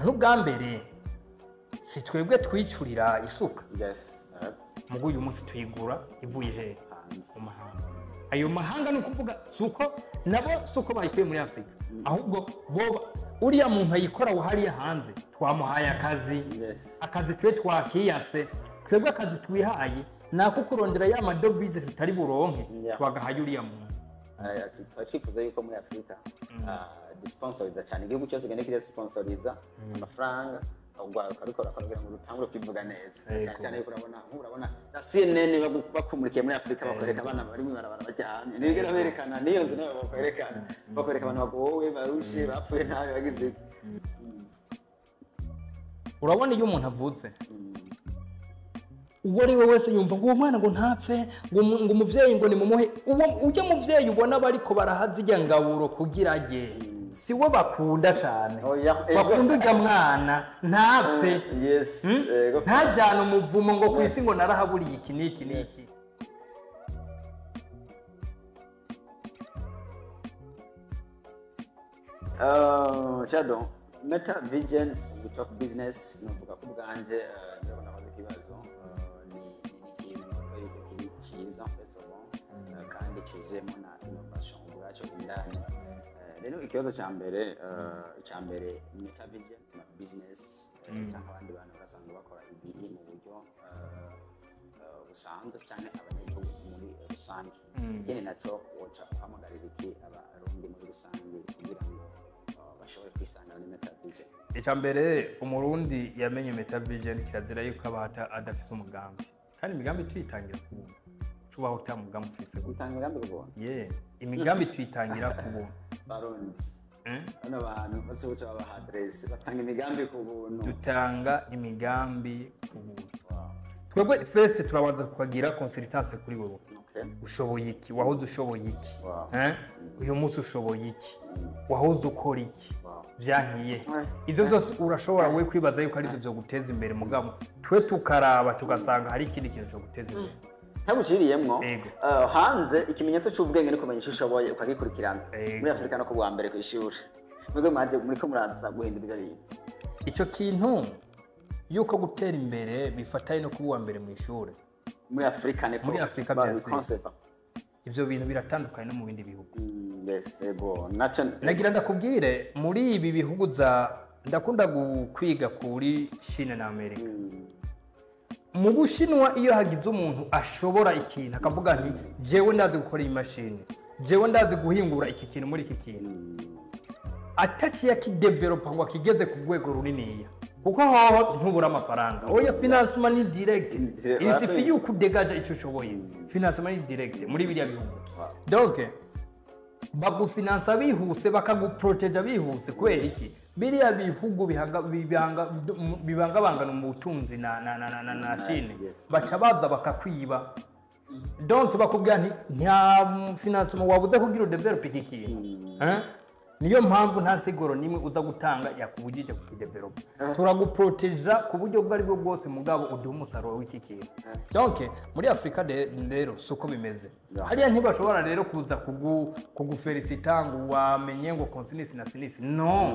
Nk'ubwa mbere si twebwe twicurira isuka. Mugu uyu munsi tuyigura ivuye hehe? Mu mahanga. Ayo mahanga ni ukuvuga suko nabo suko bayikuye muri Afrika, ahubwo bo uriya muntu ayikora hariya hanze twamuhaye akazi. Akazi twe twakiyatse, twebwe akazi twihaye nako kurondera ya madovize tutari buronke, twagahaye uriya muntu. Twifuza yuko muri Afrika disponsoriza cyane, igihugu cyose gende kiri sponsoriza amafaranga ukabikora kugira ngo rutangure kwivuga neza. Cyane cyane yuko urabona na CNN bakumurikiye muri Afrika bakwereka abana bari mu barabara baryamye, nibigera berekana niyo nzu nayo bakwereka abantu bagowe barushe bapfuye nabi bagize iki. Urabona iyo umuntu avutse uwo ari we wese yumva ngo uwo mwana ngo ntapfe, ngo umuvyeyi ngo nimumuhe. Uwo ujya muvyeyi ubona bariko barahazijya ngaburo kugira aje si we bakunda cyane, bakunda ujya mwana ntapfe, ntajyana umuvumo ngo ku isi ngo narahaburiye iki n'iki n'iki. Shadow Meta Vision we talk business, nuvuga ku bwanje ndabona bazi ikibazo ni ikintu kiri cyiza first of all, kandi cyuzuyemo na innovation ubwacyo indani. Rero ikibazo cya mbere Meta Vision na business cyangwa abandi bantu basanzwe bakora ibi mu buryo busanzwe cyane abanyagihugu muri rusange, ikindi naco woca uhamagarira iki abarundi muri rusange kugira ngo bashobore kwisanga muri Meta Vision? Icya mbere umurundi yamenye Meta Vision kirazira yuko aba adafise umugambi, kandi imigambi tuyitangira ku buntu. Ucubaho uta mugambi ufise gutanga imigambi ku buntu. Imigambi tuyitangira ku buntu. Barundi bano bantu bose buca babaha adresse batanga imigambi ku buntu. Dutanga imigambi ku buntu. Twebwe first turabanza kukagira consultance kuri wewe. Ushoboye iki? Wahoze ushoboye iki? Uyu munsi ushoboye iki? Wahoze ukora iki? Byankiye. Ivyo byose urashobora we kwibaza yuko ari byo guteza imbere, mugabo twe tukaraba tugasanga hari ikindi kintu cyo guteza imbere. Tabuciriyemwo hanze ikimenyetso cy'ubwenge ni kumenya icyo ushoboye ukagikurikirana. Muri Afrika no kubwa mbere kwishuri. Mwebwe mwaje muri ko muraza guhindura ibyo bintu. Ico kintu yuko gutera imbere bifatanye no kuba mbere mu ishuri. Muri Afrika niko muri Afrika byase. Ivyo bintu biratandukanye no mu bindi bihugu. Nagira ndakubwire muri ibi bihugu za ndakunda kwiga kuri China na Amerika. Mu Bushinwa iyo hagize umuntu ashobora ikintu akavuga nti jewe ndazi gukora iyi mashini, jewe ndazi guhingura iki kintu muri iki kintu, ataciye akidevelopa ngo akigeze ku rwego runiniya, kuko hoho ntubura amafaranga. Oya, financement ni direct, il suffit yuko udegaja icyo ushoboye. Financement ni direct muri biriya bihugu. Donc bagufinansa bihuse, bakaguproteja bihuse. Kubera iki? Biriya bihugu bibangabangana mu butunzi na Chine, baca baza bakakwiba. Donc bakubwira nti nta financement wabuze kugira udevelop iki kintu. Niyo mpamvu nta nsiguro nimwe uza gutanga yakubujije kukidevelop. Turaguproteja ku buryo bwo ari bwo bwose, mugabo uduha umusaruro w'iki kintu. Donc muri Afrika rero suko bimeze. Hariya ntibashobora rero kuza kugufelicita ngo wamenye ngo consinesi na sinisi. No.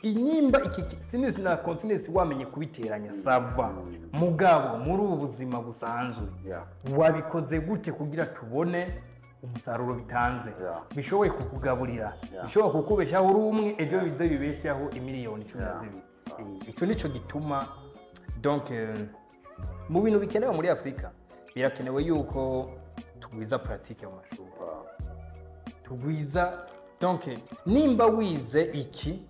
Inyimba iki sinisi na consinesi wamenye kubiteranya sava. Mugabo muri ubu buzima busanzwe wabikoze gute kugira tubone umusaruro bitanze, bishoboye kukugaburira, bishoboye kukubeshaho uri umwe, ejo bize bibeshaho imiliyoni 12. Ico nico gituma donc mu bintu bikenewe muri Afrika birakenewe yuko tugwiza pratique mu mashuri. Tugwiza donc nimba wize iki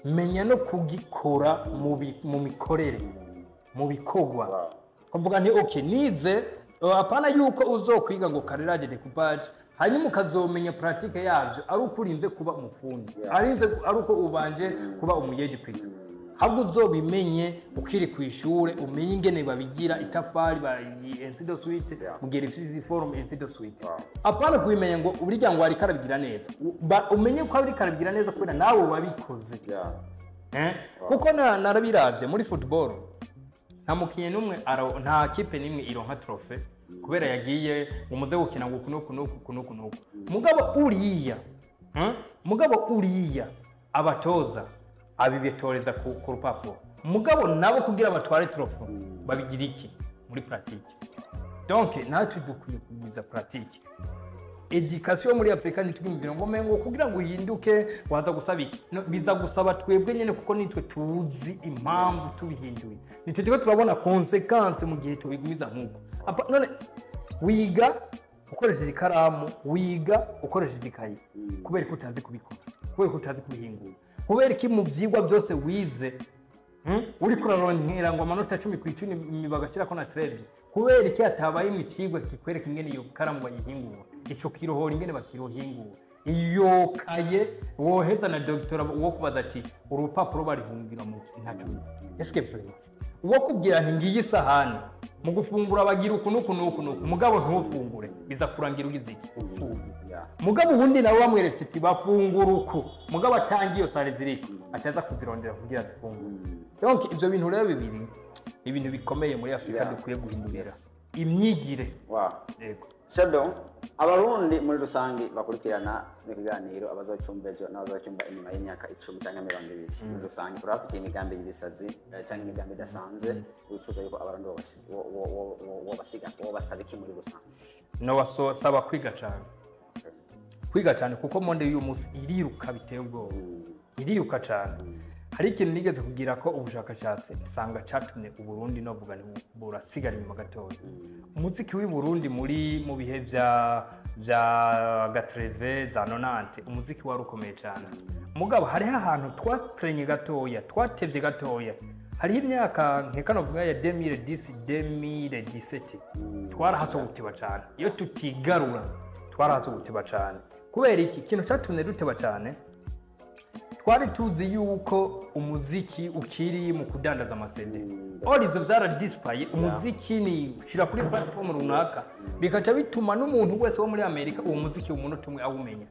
menya no kugikora mu mikorere, mu bikorwa. Kuvuga nti okay nize apana yuko uzokwiga ngo carrelage découpage hanyuma ukazomenya pratique yavyo ari ukurinze kuba umufundi, arinze ari uko ubanje kuba umuyeji plutôt. Ahubwo uzobimenye ukiri ku ishure, umenye ingene babigira itafari ba ainsi de suite, mugira ifisi forme ainsi de suite. Apana kubimenya ngo uburya ngo ari karabigira neza, umenye ko ari karabigira neza kubera nawe wabikoze. Kuko narabiravye muri football nta mukinyi numwe nta kipe nimwe ironka trophée kubera yagiye ngo muze gukina ngo kuno kuno kuno kuno. Mugabo uriya, mugabo uriya abatoza Abibitoreza ku rupapuro, mugabo nabo kugira batware trophée babigira iki muri pratique. Donc natwe dukwiye kugwiza pratique. Éducation muri Afurika ntitwiyumvira ngo mengo kugira ngo uhinduke waza gusaba iki. No, biza gusaba twebwe nyine, kuko nitwe tuzi impamvu tubihinduye, nitwe turiko turabona conséquence mu gihe tubigumiza nk'uko. None wiga ukoresheje ikaramu, wiga ukoresheje ikayi, kubera ko utazi kubikora, kubera ko utazi kubihingura, kubera ko mu vyigwa byose wize, uriko uraronkera ngo amanota 10/10 bagashyirako na très bien, kubera iki hatabaye mu cigwa kikwereka ingene iyo karamu bayihingura, ico kirohora ingene bakirohingura, iyo kaye woheza na doctorat, uwo kubaza ati urupapuro barihungira mu ntaco uzi? Est-ce vraiment uwo kubwira nti ngiyi isahani, mu gufungura bagira uku n'uku n'uku n'uku, mugabo ntufungure, biza kurangira ugize iki? Upfuye. Mugabo ubundi nawe bamweretse ati bafungura uku, mugabo atangiye iyo sare ziriko acaza kuzirondera kugira zifungure. Donc ivyo bintu rero bibiri ni ibintu bikomeye muri Afurika dukwiye guhindurira imyigire. Yego. Shadow, Abarundi muri rusange bakurikirana ibiganiro, abazocyumva ejo n'abazocyumva inyuma y'imyaka 10 cyangwa 20, muri rusange urabafitiye imigambi y'ibisazi cyangwa imigambi idasanzwe wifuza yuko Abarundi wobasiga, wobasaba iki muri rusange? Nobasaba kwiga cyane, kwiga cyane, kuko monde y'uyu munsi iriruka biteye ubwoba, iriruka cyane. Hari ikintu nigeze kugira ko ubushakashatsi, nsanga catumye Uburundi novuga nti burasigara inyuma gatoya. Umuziki w'i Burundi muri mu bihe vya quatre-vingt za nonante, umuziki wari ukomeye cyane. Mugabo hariho ahantu twatrenye gatoya, twatevye gatoya. Hariho imyaka nkeka novuga ya 2010, 2017, twarahatse guteba cyane. Iyo tutigarura twarahatse guteba cyane. Kubera iki? Ikintu catumye duteba cyane, twari tuzi yuko umuziki ukiri mu kudandaza ama CD. Or ivyo vyaradisipaye. Umuziki ni ushira kuri platform runaka, bikaca bituma n'umuntu wese wo muri Amerika uwo muziki umunota umwe awumenya.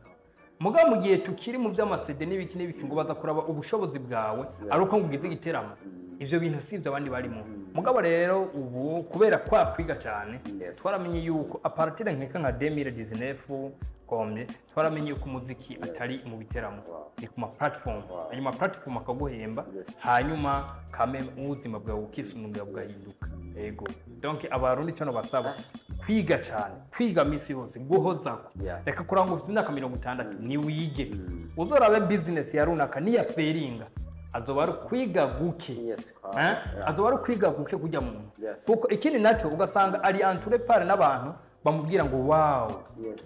Mugabo mu gihe tukiri mu by'ama CD n'ibiki n'ibiki, ngo baza kuraba ubushobozi bwawe ari uko ngo ugize igiteramo, ivyo bintu si ivyo abandi barimo. Mugabo rero ubu kubera kwa kwiga cyane, twaramenye yuko à partir nkeka nka 2019 komye, twaramenye yuko umuziki atari mu biteramo, ni ku ma platform. Hanyuma platform akaguhemba, hanyuma kame ubuzima bwawe bukisununura, bugahinduka. Ego, donc Abarundi cyo basaba kwiga cyane, kwiga misi yose, guhozako. Reka kuranga ufite imyaka 60, ni wige. Uzorabe business ya runaka niya failinga, azoba ari kwiga guke. Eh? Azoba ari kwiga guke kujya muntu. Kuko ikindi nacyo, ugasanga ari entouré par n'abantu bamubwira ngo wow,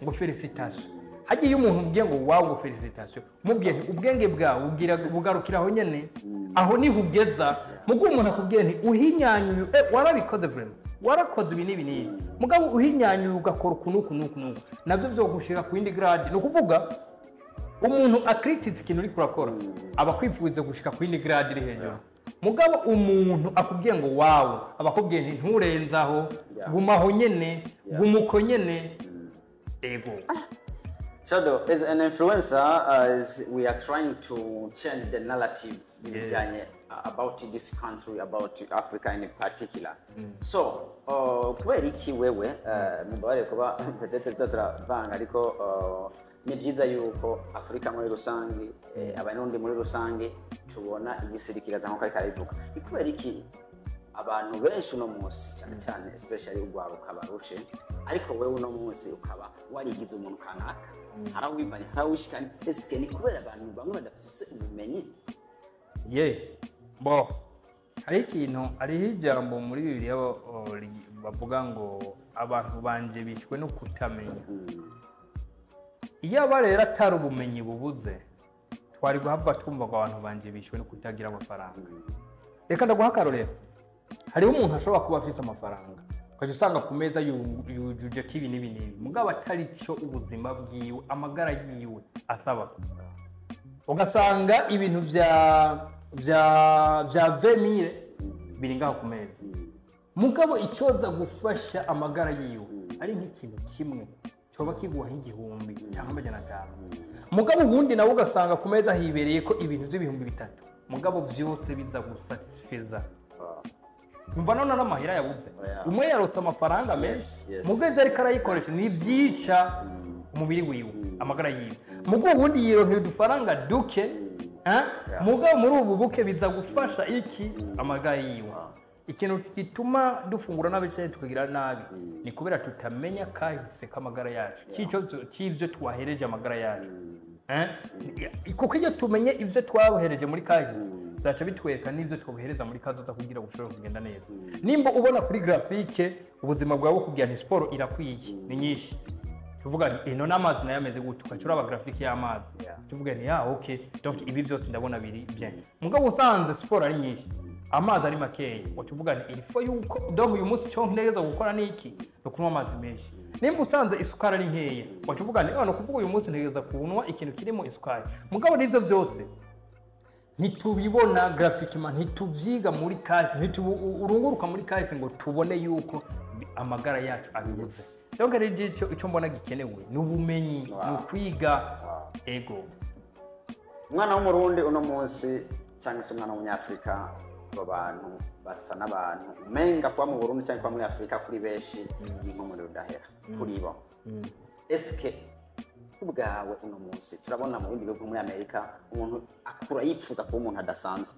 ngo félicitations. Hagiye umuntu umubwiye ngo wow, ngo félicitations, umubwiye nti ubwenge bwawe bugarukira aho nyene, aho niho ugeza. Mugo umuntu akubwiye nti uhinyanyuye, warabikoze vraiment, warakoze ibi n'ibi n'ibi, mugabo uhinyanyuye ugakora uku n'uku n'uku n'uku, nabyo vyogushira ku yindi grade. Ni ukuvuga umuntu akrititse ikintu uriko urakora aba akwifuriza gushika ku yindi grade iri hejuru. Mugabo umuntu akubwiye ngo wow, aba akubwiye nti nturenzaho, gumaho nyene, guma uko nyene. Ego. Shadow, as an influencer, as we are trying to change the narrative bijyanye about this country, about Africa in particular. So, kubera iki wewe, mumbabarire kuba peut-être tuza turavanga, ariko ni byiza yuko Afurika muri rusange, Abarundi muri rusange tubona igisirikira cyangwa kari karabivuga. Ni kubera iki abantu benshi uno munsi, cyane cyane especially urwaruka, barushe, ariko wewe uno munsi ukaba warigize umuntu kanaka, hari aho wivanye, hari aho wishikanye? Eske ni kubera abantu bamwe badafise ubumenyi? Ye bo, hariho ikintu, hariho ijambo muri Bibiliya bavuga ngo abantu banje bishwe no kutamenya. Iyo aba rero atari ubumenyi bubuze, twari guhabwa twumva ngo abantu banje bishwe no kutagira amafaranga. Reka ndaguha akarorero. Hariho umuntu ashobora kuba afise amafaranga, ukajya usanga ku meza yujuje ko ibi n'ibi n'ibi, mugabo atari cyo ubuzima bwiwe, amagara yiwe asaba. Ugasanga ibintu bya 20 mille biri ngaho ku meza, mugabo icyoza gufasha amagara yiwe ari nk'ikintu kimwe cyoba kiguha nk'igihumbi cyangwa 500. Mugabo ubundi nawe ugasanga ku meza hibereye ko ibintu by'ibihumbi 3, mugabo byose biza gusatisfiza. Umva, none n'amahera yabuze? Oya. Umwe yarose amafaranga menshi, mugabo ibyo ariko arayikoresha ni ibyica umubiri wiwe, amagara yiwe. Mugabo ubundi yironkera udufaranga duke. Eh? Mugabo muri ubu buke biza gufasha iki amagara yiwe. Ikintu gituma dufungura nabi cyane tukagira nabi ni kubera tutamenya kahise k'amagara yacu, c'ivyo twahereje amagara yacu. Eh? Kuko iyo tumenye ivyo twahereje muri kahise, bizaca bitwereka n'ivyo twohereza muri kazoza kugira bushobore kugenda neza. Nimba ubona kuri graphique ubuzima bwawe kugira nti siporo irakwiye ni nyinshi, tuvuga nti ino n'amazi nayo ameze gute, ugaca uraba graphique y'amazi, tuvuga nti ya ok, donc ibi byose ndabona biri bien. Mugabo usanze siporo ari nyinshi, amazi ari makeya, waca uvuga nti il faut yuko donc uyu munsi icyo ntegereza gukora ni iki? Ni ukunywa amazi menshi. Nimba usanze isukari ari nkeya, waca uvuga nti ni ukuvuga uyu munsi ntegereza kunywa ikintu kirimo isukari. Mugabo n'ivyo byose ntitubibona graphiquement, ntitubyiga muri kahise, urunguruka muri kahise ngo tubone yuko amagara yacu abibuze. Donc rero icyo mbona gikenewe ni ubumenyi, ni ukwiga. Ego. Umwana w'Umurundi uno munsi cyangwa se umwana w'Umunyafurika, abo bantu basa n'abantu umenga kuba mu Burundi cyangwa kuba muri Afurika kuri benshi ni nk'umuriro udahera kuri bo. Eske ubwawe uno munsi, turabona mu bindi bihugu, muri Amerika, umuntu akura yifuza kuba umuntu adasanzwe.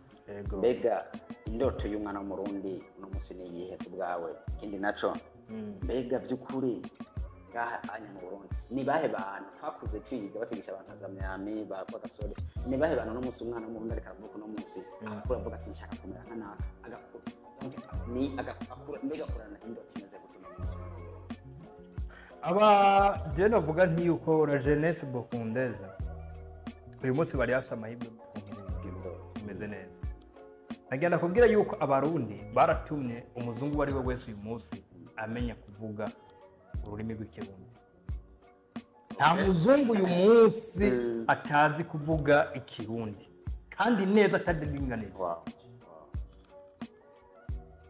Mbega indoto y'umwana w'Umurundi uno munsi ni iyihe ku bwawe? Ikindi naco, mbega by'ukuri ngaha anya mu Burundi ni bahe bantu twakuze twiga batwigisha, abantu nka za Myami ba Gasore, ni bahe bantu uno munsi umwana w'Umurundi ariko aravuka uno munsi akura avuga ati nshaka kumera nka naka, agakura ni agakura, mbega akurana indoto imeze gute uno munsi? Aba je novuga nti yuko la jeunesse burundaise uyu munsi bari bafise amahirwe yo umeze neza. Nagenda kubwira yuko Abarundi baratumye umuzungu uwo ari we wese uyu munsi amenya kuvuga ururimi rw'Ikirundi. Nta muzungu uyu munsi atazi kuvuga Ikirundi kandi neza, atadinganiza.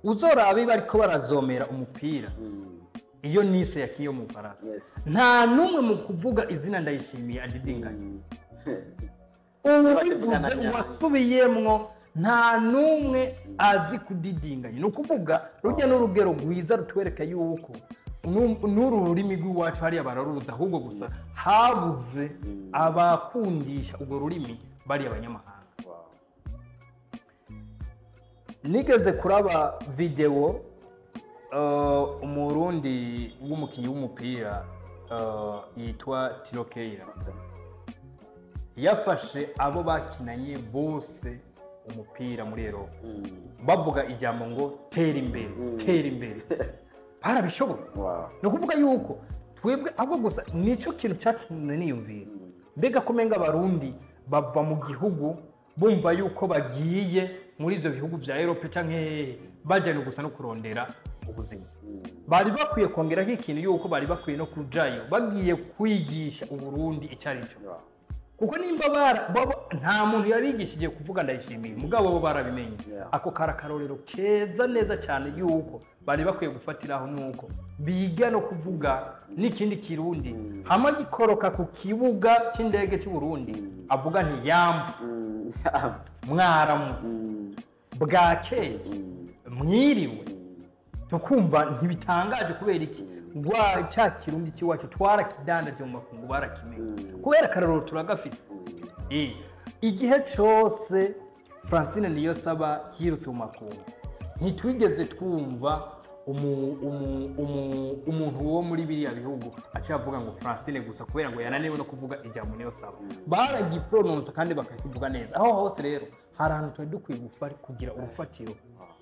Uzorabe bariko barazomera umupira iyo Nice yakiye mu Bufaransa, nta n'umwe mu kuvuga izina Ndayishimiye adidinganya. Ubu bivuze uwasubiyemwo, nta n'umwe azi kudidinganya. Ni ukuvuga rujya n'urugero rwiza rutwereka yuko n'uru rurimi rw'iwacu hariya bararuzi, ahubwo gusa habuze abakundisha urwo rurimi bariya abanyamahanga. Nigeze kuraba videwo, Umurundi w'umukinnyi w'umupira yitwa Tirokeira yafashe abo bakinanye bose umupira muri Eropa, bavuga ijambo ngo "tera imbere, tera imbere", barabishoboye. Ni ukuvuga yuko twebwe ahubwo gusa nicyo kintu cyatumye niyumvira, mbega ko umenga Abarundi bava mu gihugu bumva yuko bagiye muri ibyo bihugu bya Erope canke hehe, bajyana gusa no kurondera ubuzima. Bari bakwiye kongeraho ikintu yuko bari bakwiye no kujayo bagiye kwigisha Uburundi icyo ari cyo, kuko nimba nta muntu yabigishije kuvuga Ndayishimiye, mugabo bo barabimenye. Ako kari akarorero keza neza cyane yuko bari bakwiye gufatiraho, nuko biga no kuvuga n'ikindi Kirundi, hamwe gikoroka ku kibuga cy'indege cy'u Burundi avuga nti yambu, mwaramu, bwakeye, mwiriwe, tukumva ntibitangaje. Kubera iki? Rwa cya Kirundi cy'iwacu twarakidandaje mu makungu, barakimenye kubera akarorero turagafite. Igihe cose Francine Niyonsaba yirutse mu makungu, ntitwigeze twumva umuntu wo muri biriya bihugu aca avuga ngo Francine gusa kubera ngo yananiwe no kuvuga ijambo Niyonsaba. Baragipronounce kandi bakakivuga neza aho hose. Rero hari ahantu twari dukwiye kugira urufatiro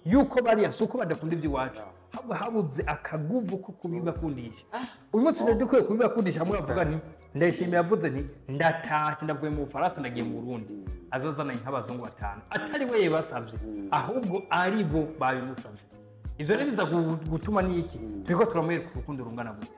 yuko bariya si uko badakunda iby'iwacu, ahubwo habuze akaguvu ko kubibakundisha. Uyu munsi twari dukwiye kubibakundisha, hamwe bavuga nti Ndayishimiye yavuze nti ndatashye, ndavuye mu Bufaransa, ndagiye mu Burundi, azazananye nk'abazungu batanu, atari we yabasabye, ahubwo ari bo babimusabye. Ivyo rero biza gutuma n'iki turiko turamwereka urukundo rungana gute,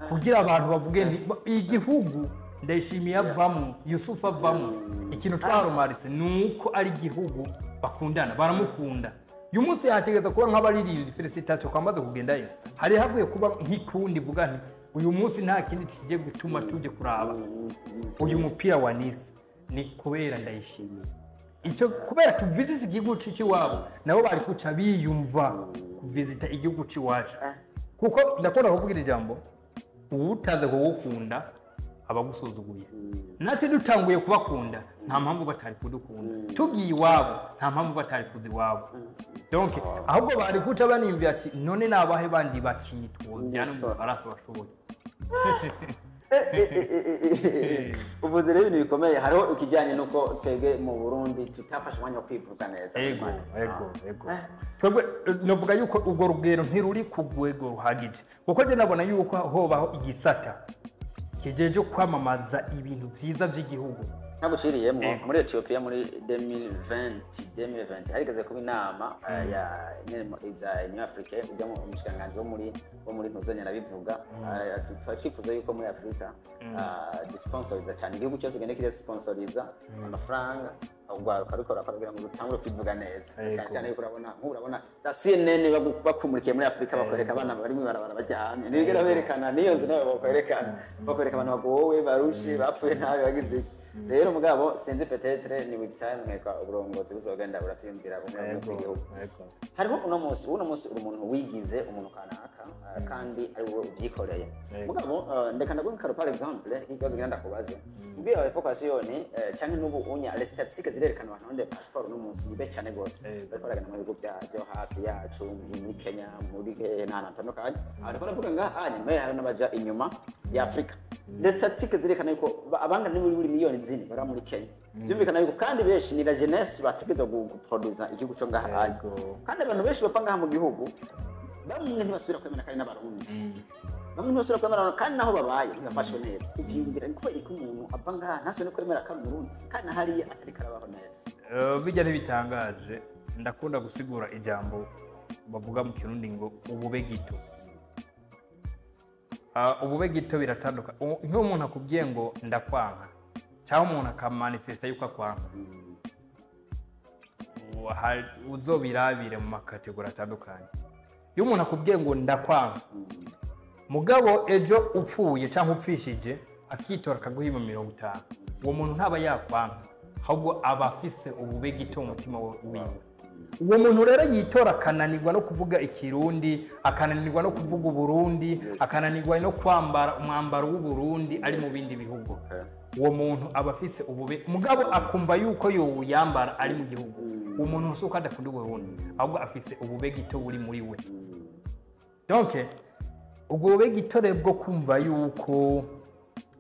kugira abantu bavuge nti igihugu Ndayishimiye avamo, Yusufu avamo, ikintu twarumaritse ni uko ari igihugu bakundana, baramukunda. Uyu munsi yategereza kuba nk'abaririmbyi, félicitations kwamaze kugendayo, hari hakwiye kuba nk'ikundi vuga nti uyu munsi nta kindi kigiye gutuma tujye kuraba uyu mupira wa Nice ni kubera Ndayishimiye. Icyo kubera tuvizite igihugu cy'iwabo, nabo bari kuca biyumva kuvizita igihugu cy'iwacu, kuko ndakunda kuvugira ijambo uwutaze kuwukunda. Abagusuzuguye. Natwe dutanguye kubakunda, nta mpamvu batari kudukunda. Tugiye iwabo, nta mpamvu batari kuza iwabo. Donc ahubwo bari guca baniyumvira ati: "None nabahe bandi bakinyi twojyana mu Bufaransa bashoboye?" Uvuze rero ibintu bikomeye. Hariho ikijyanye n'uko twebwe mu Burundi tutafashe umwanya wo kwivuga neza. Ego, twebwe novuga yuko urwo rugero ntiruri ku rwego ruhagije, kuko je nabona yuko hobaho igisata kijeje kwamamaza ibintu vyiza vy'igihugu. Ntaguciriyemo, muri Ethiopia muri 2020, 2020 harigeze kuba inama ya nyene za Union Africaine, ujya mu umushikiranganji wo muri ntuzanya arabivuga, ati twari twifuza yuko muri Afrika dusponsoriza cyane, igihugu cyose gende kijya sponsoriza amafaranga urwaruka rukora kugira ngo rutangure kwivuga neza. Cyane cyane yuko urabona nk'ubu, urabona za CNN bakumurikiye muri Afrika, bakwereka abana bari mw'ibarabara baryamye, ntibigera berekana n'iyo nzu nayo, bakwereka abantu bagowe, barushe, bapfuye nabi, bagize iki. Rero mugabo sinzi, peut-être ni with time, nkeka uburongozi buzogenda buravyiyumvira bumwe bumwe bw'igihugu. Hariho uno munsi uri umuntu wigize umuntu kanaka, kandi ari wowe ubyikoreye. Mugabo ndeka ndaguha nk'akarorero, par exemple ikibazo ngira ndakubaze ubwiye wawe focus ni canke n'ubu unya les statistiques zirerekana abantu bafite passeport uno munsi ni benshi cyane gose, bariko baragana mu bihugu byo hafi yacu, muri Kenya, muri hehe n'ahantu hatandukanye. Aho ndiko ndavuga ngaha hanyuma hari n'abaja inyuma ya Afrika. Les statistiques zirerekana yuko abangana n'iburi buri miliyoni 4 bari muri Kenya. Byumvikana yuko kandi benshi ni la jeunesse bategerezwa guproduza igihugu cyo ngaha hanya. Kandi abantu benshi bapfa ngaha mu gihugu, bamwe ntibasubira kwemera kandi n'Abarundi, bamwe ntibasubira kwemera kandi naho babaye ntibafashwe neza. Ubyiyumvira ni kubera ko umuntu ava ngaha ntasubire no kwemera ko ari Umurundi, kandi na hariya atari karabaho neza. Bijya ntibitangaje. Ndakunda gusigura ijambo bavuga mu Kirundi ngo ubube gito. Ubube gito biratandukanye. Nk'iyo umuntu akubwiye ngo "ndakwanka", cyangwa umuntu akamanifesta yuko akwanka, uzobirabire mu ma catégories atandukanye. Iyo umuntu akubwiye ngo "ndakwanka", mugabo ejo upfuye cyangwa upfishije akitora akaguha 50,000, uwo muntu ntaba yakwanka, ahubwo aba afise ubube gito mu mutima wiwe. Uwo muntu rero yitora akananirwa no kuvuga Ikirundi, akananirwa no kuvuga Uburundi, akananirwa no kwambara umwambaro w'Uburundi ari mu bindi bihugu, uwo muntu aba afise ubube, mugabo akumva yuko yowuyambara ari mu gihugu. Uwo muntu si uko adakunda Uburundi, ahubwo afise ubube gito buri muri we. Donc ubwo bube gito rero bwo kumva yuko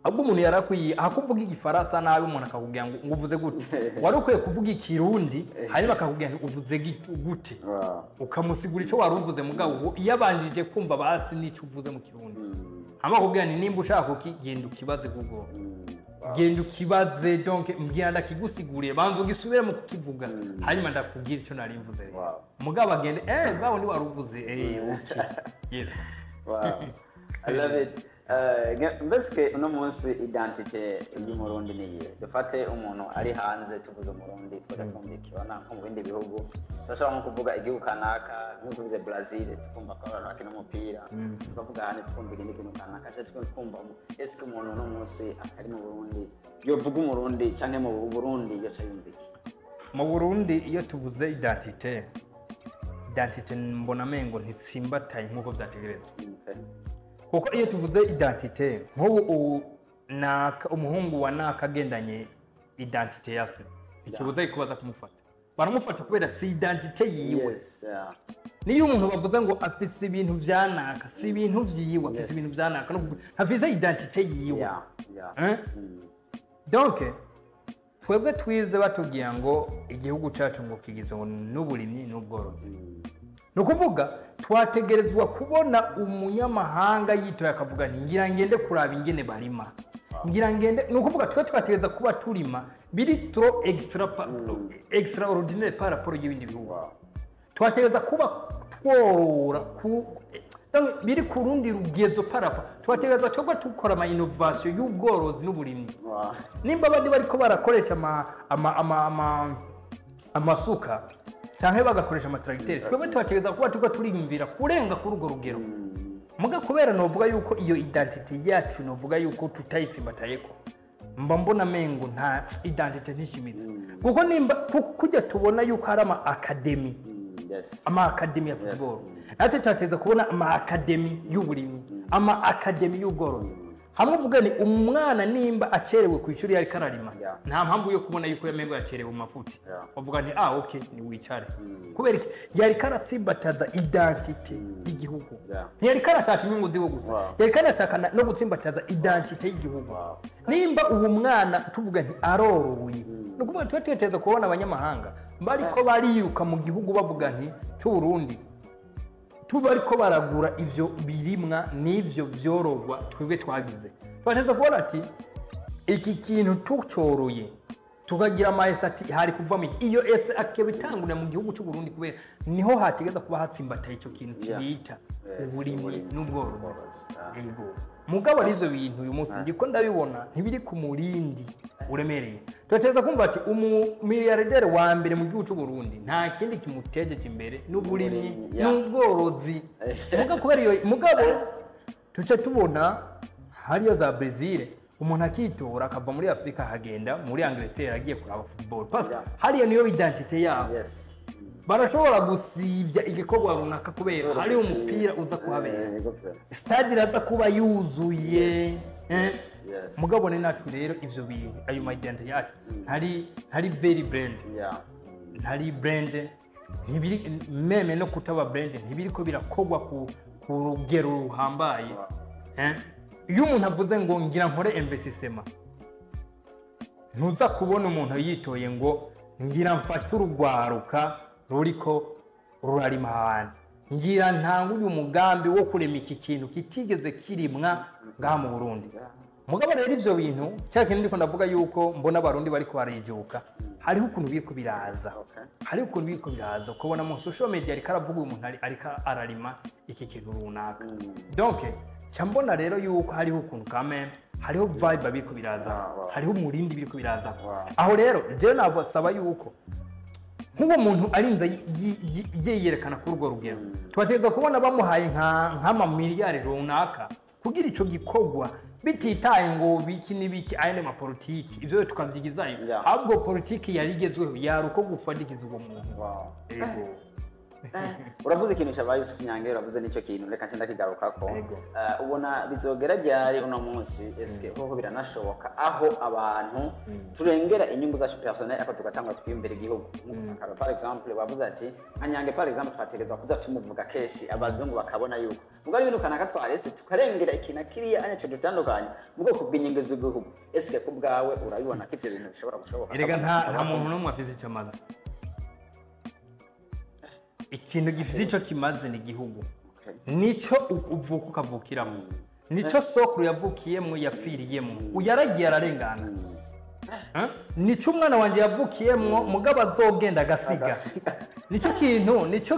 ahubwo umuntu yarakwiye ahakuvuga Igifaransa nabi, umuntu akakubwira ngo "Uvuze gute?" Wari ukwiye kuvuga Ikirundi, hanyuma akakubwira ngo "Uvuze gute?" Ukamusigura icyo wari uvuze. Mugabo ubu iyo abanjije kumva basi n'icyo uvuze mu Kirundi, hanyuma akakubwira ni nimba ushaka genda ukibaze Google, genda ukibaze, donc mbwira ndakigusiguriye, banza ugisubire mu kukivuga, hanyuma ndakubwira icyo nari mvuze rero. Mugabo agende bwa wundi wari uvuze, okay, yes. Wow. I love it. Mbese uno munsi identité y'Umurundi ni iyihe? Dufate umuntu ari hanze, tuvuze Umurundi twajya twumva ikibona nko mu bindi bihugu, turashobora nko kuvuga igihugu kanaka, nk'uko tuvuze Brazil tukumva ko abantu bakina umupira, tukavuga ahandi tukumva ikindi kintu kanaka, se twumva ese ko umuntu uno munsi atari mu Burundi yovuga Umurundi canke mu Burundi yoca yumva iki? Mu Burundi iyo tuvuze identité, identité mbona amengo ntitsimbataye nk'uko byategerezwa. Kuko iyo tuvuze identité, nk'ubu naka umuhungu wa naka agendanye identité ya se, ikibuza kubaza kumufata, baramufata kubera si identité yiwe. Niyo umuntu bavuze ngo afise ibintu vya naka, si ibintu vyiwe afise, ibintu vya naka, no kuvuga afise identité yiwe. Eh? Donc twebwe twize batubwira ngo igihugu cacu ngo kigizwe ngo n'uburimyi n'ubworozi. Ni ukuvuga twategerezwa kubona umunyamahanga yitoye akavuga nti "Ngira ngende kuraba ingene barima, ngira ngende." Ni ukuvuga twe twategereza kuba turima biri trop extra, extraordinaire par rapport y'ibindi bihugu. Twategereza kuba tworora ku donc biri ku rundi rugezo par rapport, twategereza twebwe dukora ama innovation y'ubworozi n'uburimyi. Nimba abandi bariko barakoresha amasuka canke bagakoresha amatracteur, twebwe tubategereza kuba turiko turiyumvira kurenga kuri urwo rugero. Muga kubera novuga yuko iyo identité yacu, novuga yuko tutayitsimbatayeko, mba mbona mengo nta identité ntishimitse, kuko nimba kujya tubona yuko hari ama académie, ama académie ya football, natwe turateza kubona ama académie y'uburimyi, ama académie y'ubworozi. Hamwe uvuga ni umwana nimba acerewe ku ishuri yariko ararima, nta mpamvu yo kubona yuko yamengo yacerewe mu mafuti. Bavuga nti: "Ah, okay, ni wicare." Kubera iki? Yariko aratsimbataza identité y'igihugu. Ntiyariko arashaka inyungu ziwe gusa, yariko arashaka no gutsimbataza identité y'igihugu. Nimba uwo mwana tuvuga nti aroroye, ni ukuvuga tuba twiteze kubona abanyamahanga bariko bariruka mu gihugu, bavuga nti c'Uburundi tuba ariko baragura ivyo birimwa n'ivyo vyorogwa twebwe twagize. Tubateze kubona ati iki kintu tucoroye tukagira ama essais, ati hari kuvamo iki? Iyo essai akaba itangurira mu gihugu cy'u Burundi, kubera niho hategeza kuba hatsimbataye ico kintu bita uburimyi uburimyi n'ubworozi. Ubworozi. Yego. Mugabo ari ivyo bintu uyu munsi ndiko ndabibona ntibiri ku murindi uremereye. Turateza kumva ati umumiliyarderi wa mbere mu gihugu cy'u Burundi nta kindi kimutejeje imbere n'uburimyi Uburimyi, n'ubworozi. Mugabo kubera iyo, mugabo tuce tubona hariya za Brazil, umuntu akitora akava muri Afurika akagenda muri Angleterre agiye kuraba football, parce que hariya niyo identité yabo. Barashobora gusibya igikorwa runaka kubera hari umupira uza kuhabera, Yego pe. stade iraza kuba yuzuye. Yes. Mugabo ni natwe rero ivyo bintu, ayo ma identité yacu ntari very brand, ntari brand, ntibiri même no kutaba brand, ntibiriko birakorwa ku rugero ruhambaye. Iyo umuntu avuze ngo ngira nkore investissement, ntuza kubona umuntu yitoye ngo ngira mfate urugwaruka ruriko rurarima ahantu, ngira ntange uyu mugambi wo kurema iki kintu kitigeze kirimwa ngaha mu Burundi. Mugabo rero ivyo bintu, cya kintu ndiko ndavuga yuko mbona Abarundi bariko barijuka, hariho ukuntu biriko biraza. Hariho ukuntu biriko biraza, ukabona mu social media ariko aravuga uyu muntu ariko ararima iki kintu runaka. Donc ca mbona rero yuko hariho ukuntu kame hariho vibe biriko biraza, hariho umurindi biriko biraza. Aho rero jewe nabasaba yuko nk'uwo muntu arinze yiyerekana kuri urwo rugero, tubategereza kubona bamuhaye nk'amamiliyari runaka kugira ico gikorwa, bititaye ngo biki n'ibiki, aya ni mapolitiki, ivyo tukavyigizayo. Ahubwo politiki yari igezweho yari uko gufadikiza uwo muntu. Ego. Uravuze ikintu cyabaye Yusuf Nyange, uravuze n'icyo kintu, reka nce ndakigarukako. Yego. Ubona bizogera ryari uno munsi? Eske hoho biranashoboka aho abantu turengera inyungu zacu personnel ariko tugatangura twiyumvira igihugu? Nk'akarorero, par exemple, wavuze ati nka Nyange par exemple, twategerezwa kuza tumuvuga kenshi, abazungu bakabona yuko mugabo ari ibintu kanaka twaretse tukarengera iki na kiriya anico dutandukanye mu bwoko bw'inyungu z'igihugu. Eske ku bwawe urabibona ko ivyo bintu bishobora gushoboka? Erega nta muntu n'umwe afise icyo amaze. Ikintu gifite icyo kimaze ni igihugu. Nico uvuka ukavukiramo, nico sokuru yavukiyemo, yapfiriyemo, uyaragiye ararengana. Nico umwana wanjye yavukiyemo, mugabo azogenda agasiga. Nico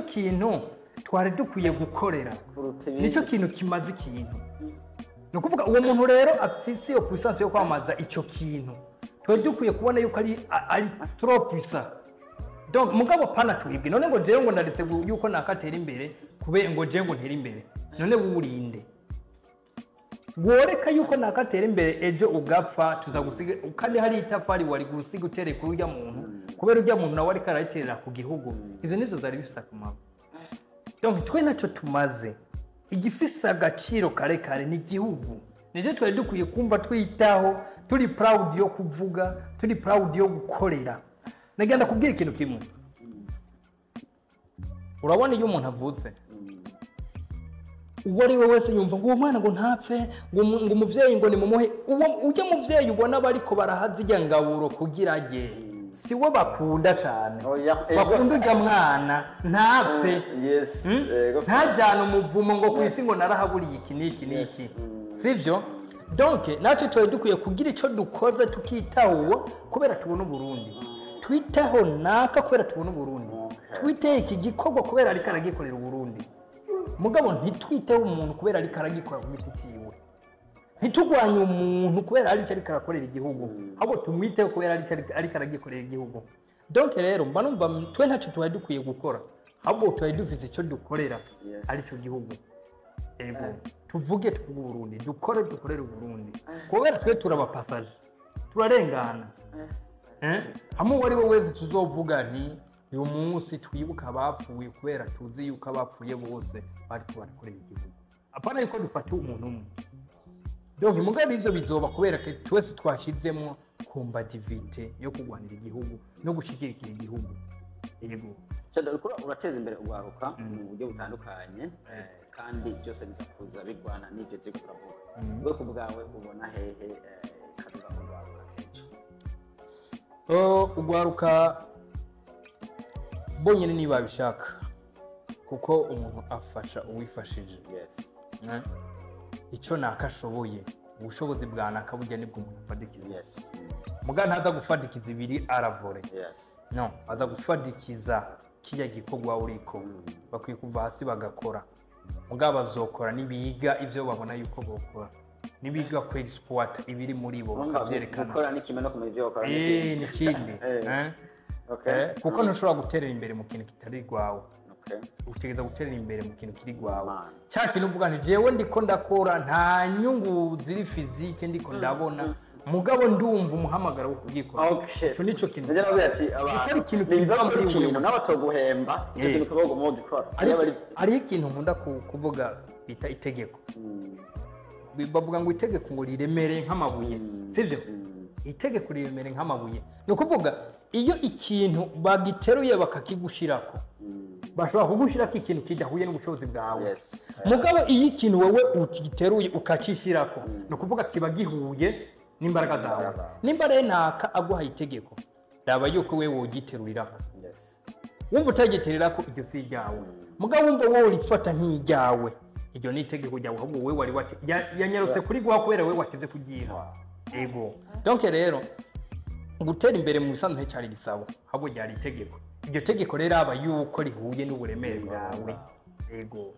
kintu twari dukwiye gukorera. Kuruta ibindi. Nicyo kintu kimaze ikintu. Ni ukuvuga uwo muntu rero afise iyo puissance yo kwamamaza icyo kintu, twari dukwiye kubona yuko ari trop puissant. Donc mugabo pana twibwe none ngo jewe ngo ndaretse yuko nakatera imbere kubera ngo jewe ngo ntere imbere. None wurinde woreka yuko nakatera imbere, ejo ugapfa tuza gusiga kandi hari itafari wari gusiga utereye kuri urya muntu, kubera urya muntu nawe ariko arayiterera ku gihugu. Izo nizo zari bifise akamaro. Donc twe ntacyo tumaze, igifise agaciro karekare ni igihugu. Nicyo twari dukwiye kumva twitaho, turi proud yo kuvuga, turi proud yo gukorera. Nagenda kubwira ikintu kimwe. Urabona iyo umuntu avutse, uwo ari we wese yumva ngo uwo mwana ngo ntapfe, ngo umuvyeyi ngo nimumuhe uwo. Ujya muvyeyi ubona bariko barahaza irya ngaburo kugira ajye, si we bakunda cane. Oya, ego. Bakunda urya mwana ntapfe, Yes, ego. Ntajyane umuvumo ngo ku isi ngo narahaburiye iki n'iki n'iki. Sibyo? Donc natwe twari dukwiye kugira icyo dukoze, tukitaho uwo kubera tubona Uburundi, twiteho naka kubera tubona Uburundi, twiteho iki gikorwa kubera ariko aragikorera Uburundi. Mugabo ntitwiteho umuntu kubera ariko aragikora ku giti cyiwe, ntitugwanye umuntu kubera hari icyo ariko arakorera igihugu, ahubwo tumwiteho kubera hari icyo ariko aragikorera igihugu. Donc rero mba numva twe ntacyo twari dukwiye gukora, ahubwo twari dufite icyo dukorera, aricyo gihugu. Ego, tuvuge tuvuge Uburundi, dukore dukorere Uburundi, kubera twe turabapasaje, turarengana. Hamwe uwo ari we wese tuzovuga nti uyu munsi twibuka abapfuye kubera tuzi yuko abapfuye bose bariko barakorera igihugu, apana yuko dufata umuntu umwe. Donc mugabe ivyo bizoba kubera ko twese twashizemwo combativité yo kurwanira igihugu no gushigikira igihugu. Yego. Shadow, uriko urateza imbere urwaruka mu buryo butandukanye, kandi byose biza kuza bigwana n'ivyo turiko turavuga. Ubwoko bwawe ubona hehe kazoza k'urwaruka kenshi? Oh, urwaruka bonyine niba babishaka, kuko umuntu afasha uwifashije. Ico naka ashoboye, ubushobozi bwa naka burya nibwo umuntu afadikiza. Muga ntaza gufadikiza ibiri aravore. No aza gufadikiza kirya gikorwa uriko. Bakwiye kuva hasi bagakora, muga bazokora nibiga ivyo babona yuko bokora, nibiga ku exploit ibiri muri bo Urumva bakavyerekana. Gukora ni kimwe no kumenya ivyo bakora ni ikindi. Ni kindi. Kuko ntushobora guterera imbere mu kintu kitari rwawe. Utegereza guterera imbere mu kintu kiri rwawe. Man. Cya kintu uvuga nti jewe ndiko ndakora, nta nyungu ziri physique ndiko ndabona, mugabo ndumva umuhamagaro wo kugikora. Ico nico kintu. Ngira ngo ati Kuko abantu ari ikintu ni byiza kiva gukora muri ikintu wewe. nawe batoguhemba, icyo kintu ukaba waguma wogikora. Hariho ikintu nkunda kuvuga bita itegeko. Bavuga ngo itegeko ngo riremereye nk'amabuye, sibyo? Itegeko riremereye nk'amabuye, ni ukuvuga iyo ikintu bagiteruye bakakigushirako, bashobora kugushirako ikintu kidahuye n'ubushobozi bwawe. Mugabo iyo ikintu wowe ugiteruye ukakishirako, ni ukuvuga kiba gihuye n'imbaraga zawe. Imbaraga zawe. Nimba rero naka aguhaye itegeko, raba yuko wewe wogiterurirako. Wumva utagitererako, iryo si iryawe. Mugabo wumva wowe urifata nk'iryawe, iryo ni itegeko ryawe, ahubwo wowe wari yanyarutse kuri guha kubera wowe wateze kugiha. Ego. Donc rero gutera imbere mu bisanzwe nticyari gisabo, ahubwo ryari itegeko. Iryo tegeko rero aba yuko rihuye n'uburemere bwawe. Ego.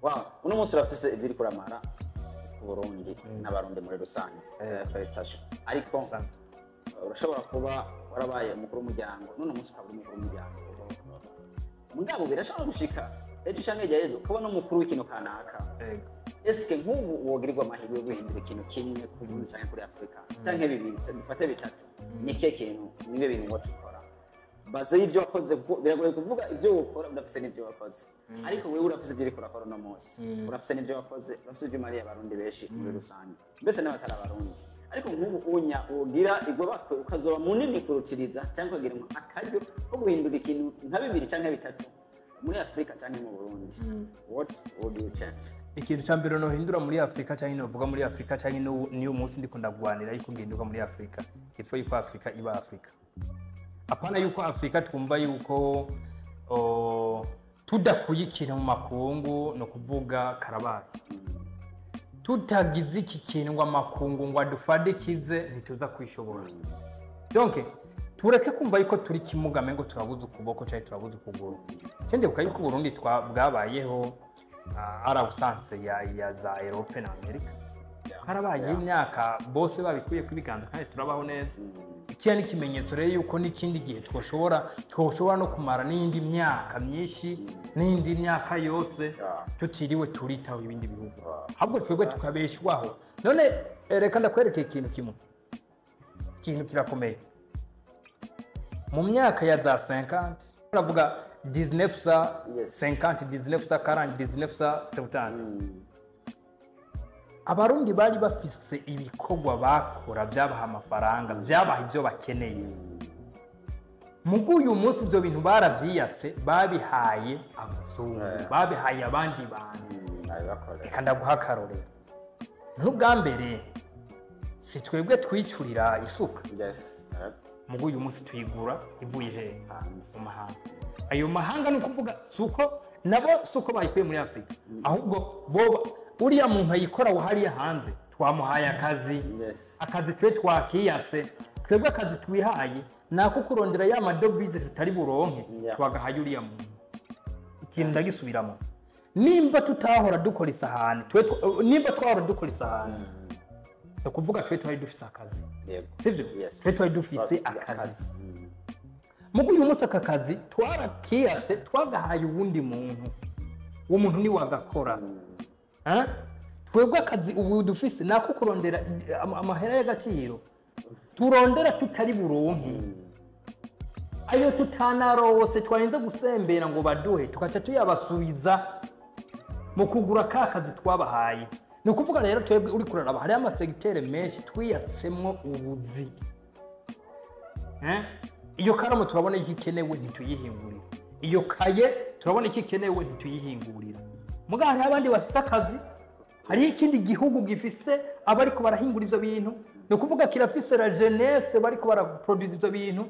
Wow, uno munsi urafise ibiri kuramara ku Burundi n'Abarundi muri rusange. Félicitations. Ariko Asante. urashobora kuba warabaye umukuru w'umuryango none umunsi ukaba uri umukuru w'umuryango, mugabo birashobora gushika ejo canke hirya y'ejo ukaba n'umukuru w'ikintu kanaka. Ego. Eske nk'ubu wogirirwa amahirwe yo guhindura ikintu kimwe ku Burundi canke kuri Afurika canke bibiri, dufate bitatu, ni ikihe kintu, nibe bintu wacu ukora baze y'ibyo wakoze? Kuko biragoye kuvuga ibyo ukora udafise n'ibyo wakoze, ariko wewe urafise ibyo uriko urakora uno munsi, urafise n'ibyo wakoze, urafise ibyo umariye Abarundi benshi muri rusange, mbese n'abatari Abarundi. Ariko nk'ubu unya ugira igwabakwe ukazoba munini kurutiriza cyangwa ukagira ngo akaryo ko guhindura ikintu nka bibiri cyangwa bitatu muri Afurika cyangwa mu Burundi, what would you change? Ikintu cya mbere nohindura muri Afurika, cyangwa novuga muri Afurika, cyangwa niyo munsi ndiko ndagwanira yuko nginduka muri Afurika, ifo yuko Afurika iba Afurika, apana yuko Afurika twumva yuko tudakuye ikintu mu makungu no kuvuga karabaye, tutagize iki kintu ngo amakungu ngo adufadikize, ntituza kwishobora. Donc tureke kumva yuko turi kimugame, ngo turabuze ukuboko cyangwa turabuze ukuguru. Cyendebuka yuko Burundi bwabayeho ari absence ya za Europe na Amerika, harabaye imyaka bose babikuye ku ibiganza kandi turabaho neza. Ikiya ni ikimenyetso rero yuko n'ikindi gihe twoshobora no kumara n'iyindi myaka myinshi, n'iyindi myaka yose tutiriwe turitaho ibindi bihugu, ahubwo twebwe tukabeshwaho. None reka ndakwereke ikintu kimwe, ikintu kirakomeye. Mu myaka ya za 50, turavuga 1950, 1940, 1970, Abarundi bari bafise ibikorwa bakora byabaha amafaranga, byabaha ibyo bakeneye. Mugu uyu munsi ibyo bintu barabyiyatse, babihaye abazungu, babihaye abandi bantu. Nabibakora. Reka ndaguha akarorero. Nk'ubwa mbere si twebwe twicurira isuka? Yes. Mugu uyu munsi tuyigura ivuye hehe? Hanze. Mu mahanga. Ayo mahanga ni ukuvuga si uko nabo, si uko bayikuye muri Afurika, ahubwo bo uriya muntu ayikora hariya hanze twamuhaye akazi. Akazi twe twakiyatse, twebwe akazi twihaye ni ako kurondera ya madovize tutari buronke, twagahaye uriya muntu. Ikintu ndagisubiramo: nimba tutahora dukora isahani twe nimba twahora dukora isahani, ni ukuvuga twe twari dufise akazi. Sivyo? Yes. Twe twari dufise akazi. Mugu uyu munsi aka kazi twarakiyatse, twagahaye uwundi muntu, uwo muntu ni wagakora. Eh? Twebwe akazi ubu dufise ni ako kurondera amahera y'agaciro turondera tutari buronke, ayo tutanarose twarinze gusembera ngo baduhe, tugaca tuyabasubiza mu kugura ka kazi twabahaye. Ni Ni ukuvuga rero, twebwe uri kuraraba, hariho ama secteurs menshi twiyatsemwo ubuzi. Eh? Iyo karamu turabona icyo ikenewe, ntituyihingurira. Iyo kaye turabona icyo ikenewe, ntituyihingurira. Muga hariho abandi bafise akazi, hariho ikindi gihugu gifise abariko barahingura ivyo bintu. Ni ukuvuga kirafise la jeunesse bariko baraproduza ivyo bintu.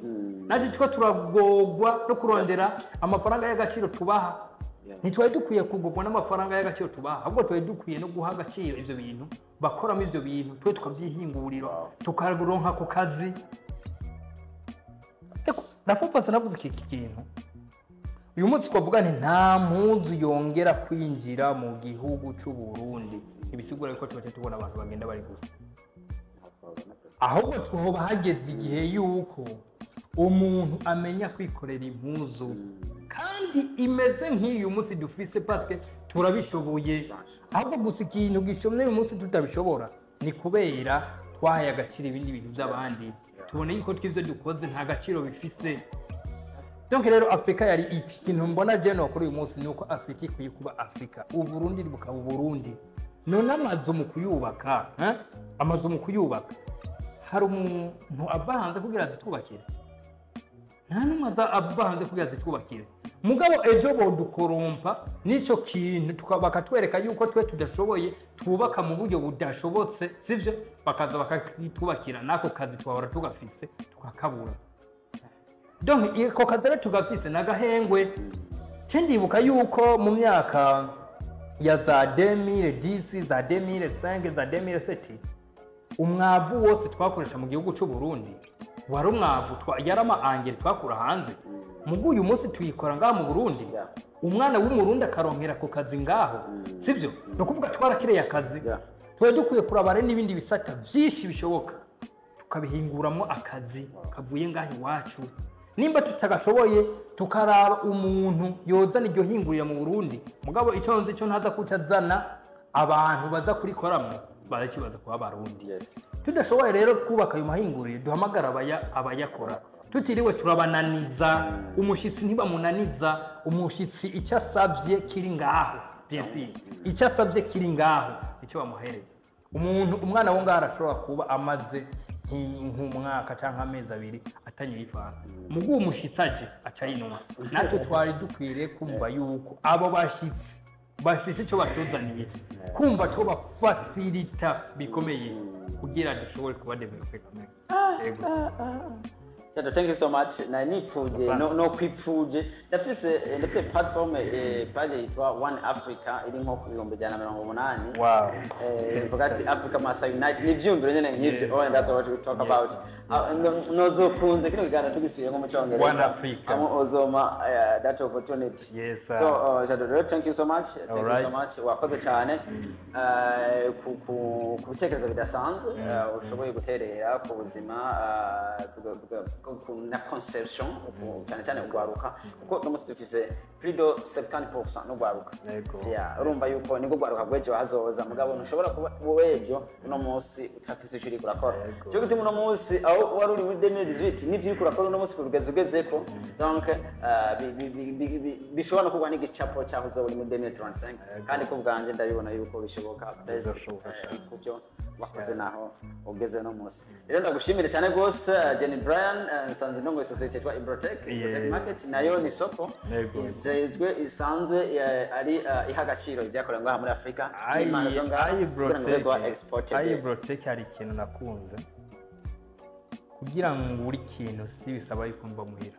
Natwe turiko turagogwa no kurondera amafaranga y'agaciro tubaha. Ntitwari dukwiye kugurwa n'amafaranga y'agaciro tubaha, ahubwo twari dukwiye no guha agaciro ivyo bintu bakoramo, ivyo bintu twe tukavyihingurira, tukaronka ku kazi. Ndafupasa navuze iki kintu. Uyu munsi twavuga nti nta mpuzu yongera kwinjira mu gihugu c'u Burundi, ibisigura yuko tubace tubona abantu bagenda bari gusa. Ahubwo twoba hageze igihe yuko umuntu amenya kwikorera impuzu kandi imeze nk'iyu munsi dufise, parce que turabishoboye. Ahubwo gusa ikintu gishomye uyu munsi tutabishobora ni kubera twahaye agaciro ibindi bintu by'abandi, tubona yuko tw'ivyo dukoze nta gaciro bifise. Donc rero Afurika yari iki kintu mbona je kuri uyu munsi, ni uko Afurika ikwiye kuba Afurika, Uburundi bukaba Uburundi. None amazu mu kuyubaka, eh? Amazu mu kuyubaka, hari umuntu ava hanze kugira azitwubakire? Nta n'umwe aza ava hanze kugira azitwubakire. Mugabo ejo bodukorompa n'ico kintu, bakatwereka yuko twe tudashoboye, twubaka mu buryo budashobotse, sivyo? Bakaza bakatwubakira, n'ako kazi twahora tugafise tukakabura. Donc ako kazi rero tugafise n'agahengwe. Ndibuka yuko mu myaka ya za 2010, za 2005, za 2007, umwavu wose twakoresha mu gihugu cy'u Burundi wari umwavu yari ama engrais twakura hanze. Mugu uyu munsi tuyikora ngaha mu Burundi, umwana w'Umurundi akaronkera ku kazi ngaho, sibyo? Ni ukuvuga twarakireye akazi. Tuba dukwiye kuraba rero n'ibindi bisata byinshi bishoboka, tukabihinguramwo akazi kavuye ngaho iwacu. Nimba tutagashoboye, tukaraba umuntu yozana iryo hingurira mu Burundi. Mugabo icyo nzi cyo, ntaza kuca azana abantu baza kurikoramwo, barakibaza kuba Abarundi. Tudashoboye rero kubaka ayo mahinguriro, duhamagara abayakora tutiriwe turabananiza. Umushyitsi ntibamunaniza. Umushyitsi icyo asabye kiri ngaho, bien sûr, icyo asabye kiri ngaho, icyo bamuhereza. Umuntu, umwana wo ngaho arashobora kuba amaze nk'umwaka cyangwa amezi 2 atanyoye ifanta, mugu umushyitsi aje aca ayinywa. Natwe twari dukwiriye kumva yuko abo bashyitsi bafise icyo batuzaniye, kumva twobafasirita bikomeye kugira dushobore kuba développé kamwe. Yego. Chato, thank you so much. Na nipfuje no kwipfuje. Ndafise platform, page yitwa One Africa, iri nko ku 180,000. Ivuga ati "Africa must unite." Ni ivyumviro nyene nk'ivyo. Oh, and that's what we talk about. Ah, nozokunze kino kiganiro tugisubiye nko mu Congereza. One Africa. Hamwe ozoma that opportunity. Yes, sir. So, Chato, thank you so much. Thank you so Alright. much. Wakoze cyane ku bitekerezo bidasanzwe ushoboye guterera ku buzima na conception, cyane cyane ugwaruka, kuko uno munsi dufise plus de 70% n'ugwaruka. Yeah, urumva yuko nibwo gwaruka bw'ejo hazoza, mugabo ntushobora kuba w'ejo uno munsi utafise icyo uriko urakora. Cyo gituma uno munsi aho wari uri muri 2018 n'ivyo uriko urakora uno munsi ku rugezi ugezeko, donc bishobora no kugwa n'igicapo cyaho uzoba uri muri 2035. Kandi ku bwanje ndabibona yuko bishoboka based Bizoshoboka cyane. ku byo wakoze naho ugeze no munsi. Rero ndagushimire cyane rwose, Jenny Bryan, nsanze ndongoye sosiyete yitwa Ibrotech, Ibrotech Market nayo ni isoko izejwe isanzwe ari iha agaciro ibyakorewe ngaha muri Afurika n'impano zo ngaha kugira ngo bibe kuba exported. Ayibrotech, hari ikintu nakunze. Kugira ngo uri ikintu si bisaba yuko mva muhira.